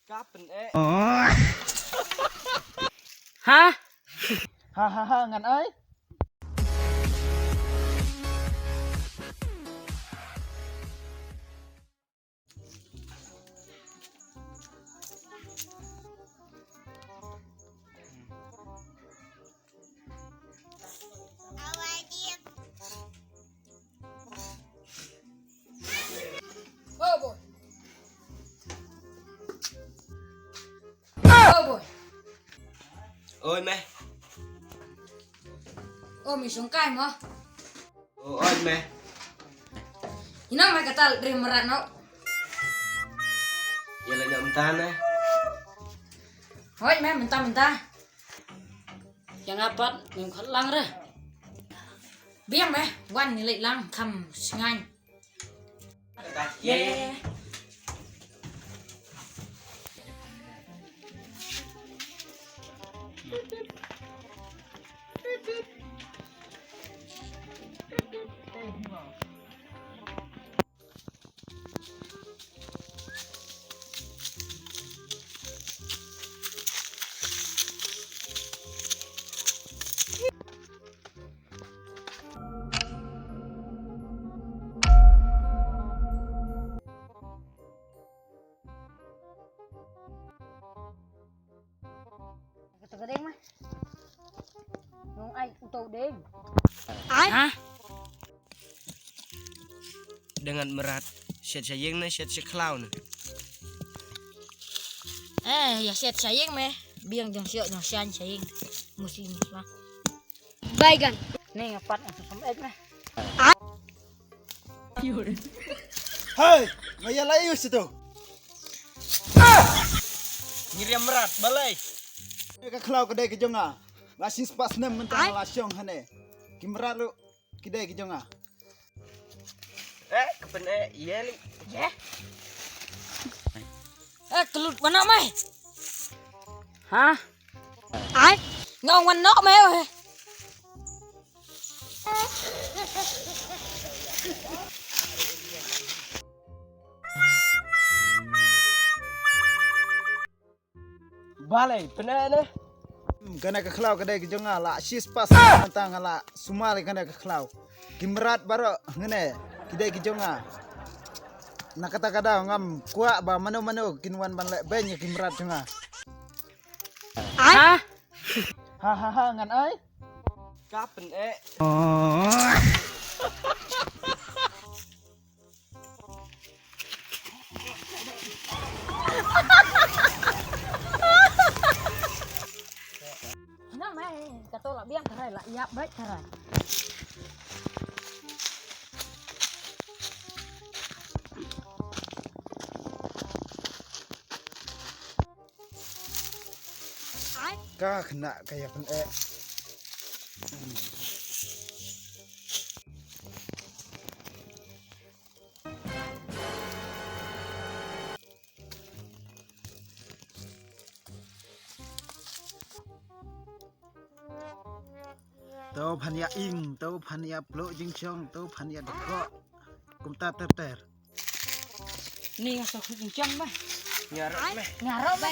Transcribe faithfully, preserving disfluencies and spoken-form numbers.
Ka pyneh. Ha? Ha ha ha, ngan ai. Oh boy. Oh boy. Oi me. Oh, me shong kai mo. Oh, oi me. Ina me katal dre marat no. Ya la nyam tane. Hoi me, mynta mynta. Ïa nga pat ngim khot lang re. Biang me, wan ngi leit lang kham sngain. Ye. Kata ka ding mah. Nong ai uto ding. Ai. Ha? Dengan merat. Shet saying ne, shet seklaw ne. Eh, ya shet saying me. Biang jong siok jong shan saying. Musim lah. Baigan. Ni ngapat aku sama ek me. Hai, maya layu situ. Ngiriam merat, balai. Ka khlaw ka dei ka jong nga. La shispas nem mentang la shong hane. Ki merat lu ki dei ki jong nga. Eh, ka pyneh, ye li. Ye. Eh, kelut wana mai. Ha? Ai, nga wan nok mai. Balei, pyneh ne? Hmm, kane ka khlaw ka dei ka jong nga, la shispas tang la sumal kane ka khlaw. Ki mrad baroh ngane ki dei ki jong nga. Na kata ka daw ngam kwah ba mano mano kin wan ban leh beiñ ïa ki mrad jong nga. Ha? Ha ha ha, ngan ai. Ka pyneh. Namai kato la biang karai, la ïap bad karai. Ka khynnah ka ïa pyneh. To phan ïa ing, to phan ïa plo jingchong, to phan ïa dkhot. Kumta ter ter. Ni nga sa khu jingchong ba. Ngarap meh. Ngarap ba.